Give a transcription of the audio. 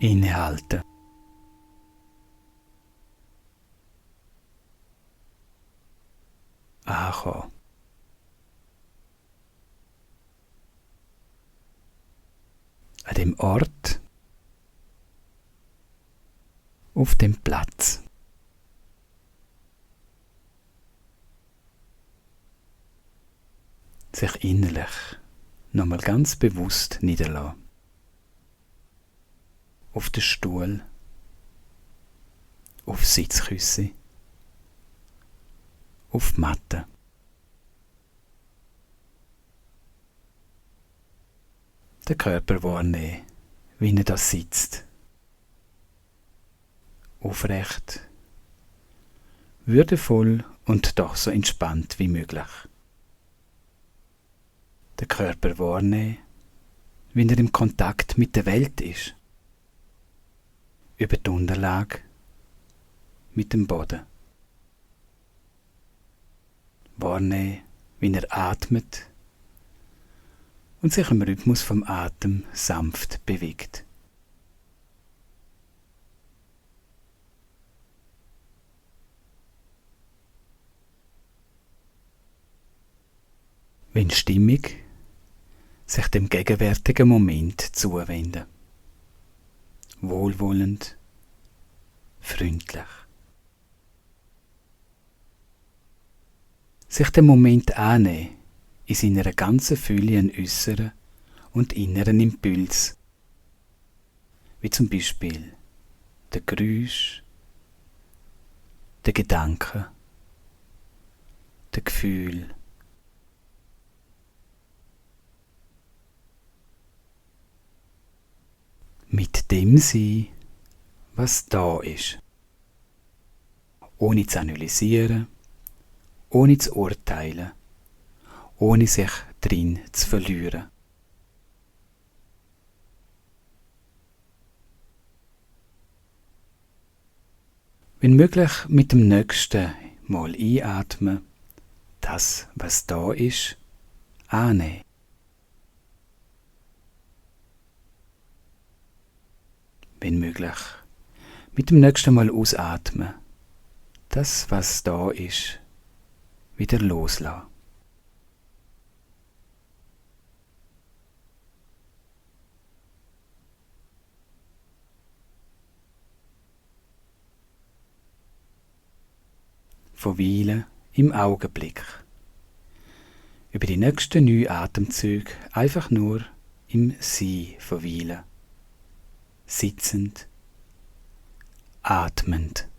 Innehalten. Ankommen. An dem Ort, auf dem Platz. Sich innerlich nochmal ganz bewusst niederlassen. Auf den Stuhl, auf Sitzküsse, auf die Matte. Den Körper wahrnehmen, wie er da sitzt. Aufrecht, würdevoll und doch so entspannt wie möglich. Den Körper wahrnehmen, wie er im Kontakt mit der Welt ist. Über die Unterlage, mit dem Boden. Wahrnehmen, wie er atmet und sich im Rhythmus vom Atem sanft bewegt. Wenn stimmig, sich dem gegenwärtigen Moment zuwenden. Wohlwollend, freundlich. Sich den Moment annehmen, in seiner ganzen Fülle an äußeren und inneren Impuls, wie zum Beispiel der Geräusch, der Gedanken, der Gefühl. Mit dem sein, was da ist. Ohne zu analysieren, ohne zu urteilen, ohne sich drin zu verlieren. Wenn möglich mit dem nächsten Mal einatmen, das, was da ist, annehmen. Wenn möglich, mit dem nächsten Mal ausatmen, das, was da ist, wieder loslassen. Verweilen im Augenblick. Über die nächsten 9 Atemzüge einfach nur im Sein verweilen. Sitzend, atmend.